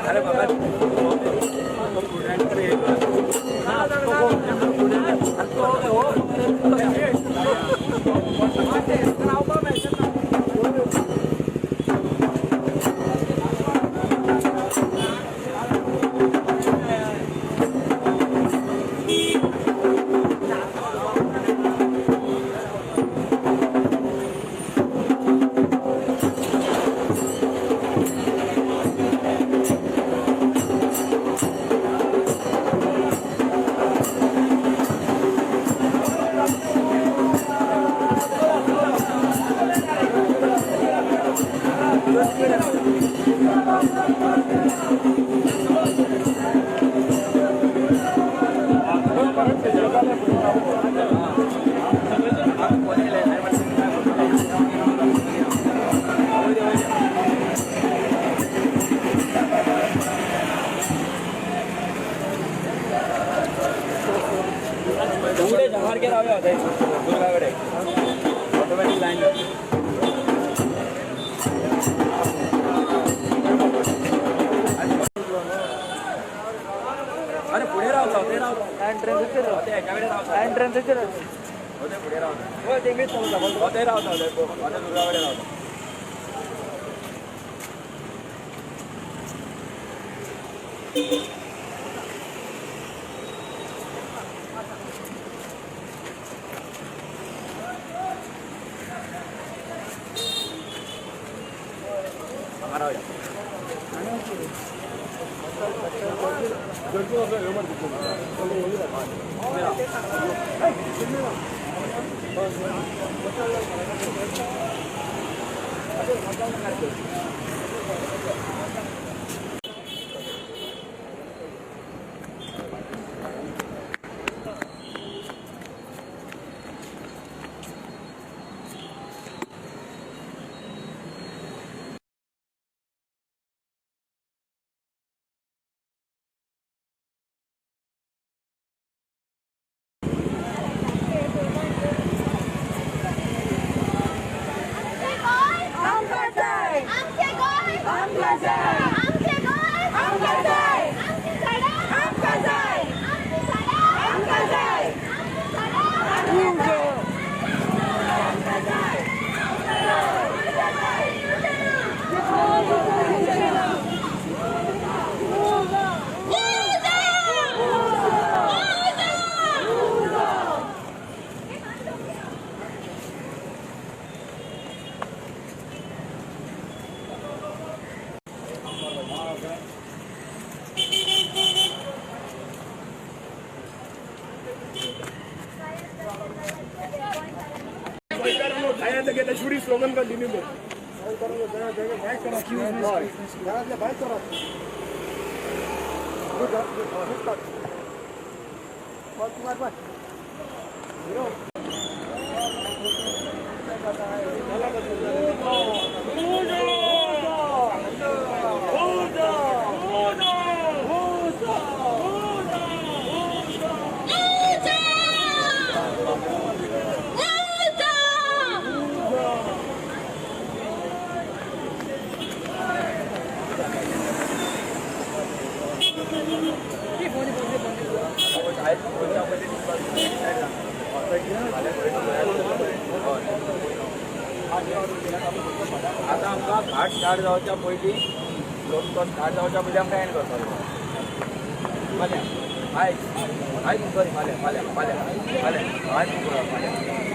अरे बाबा automatic line. अरे पुढे रावता ते रावता एंट्रन्स ते एकाकडे रावता एंट्रन्स ते पुढे रावता ते रावता ते दुर्गाकडे रावता. हांगा रावया. आमचे गोंय आमकां जाय, आमचे गोंय आमकां जाय, आमची झाडां आमकां जाय, आमची झाडां आमकां जाय, आमची झाडां आमकां जाय, आमकां जाय, आमकां जाय. स्लोगन कंटिन्यू कर. आता आमकां घाट स्टार्ट जावच्या पयलीं लोक तो स्टार्ट जावच्या पयलीं आमकां एंड करतलो. फाल्यां आयज आयज सॉरी फाल्यां फाल्यां फाल्यां फाल्यां आयज फाल्यां.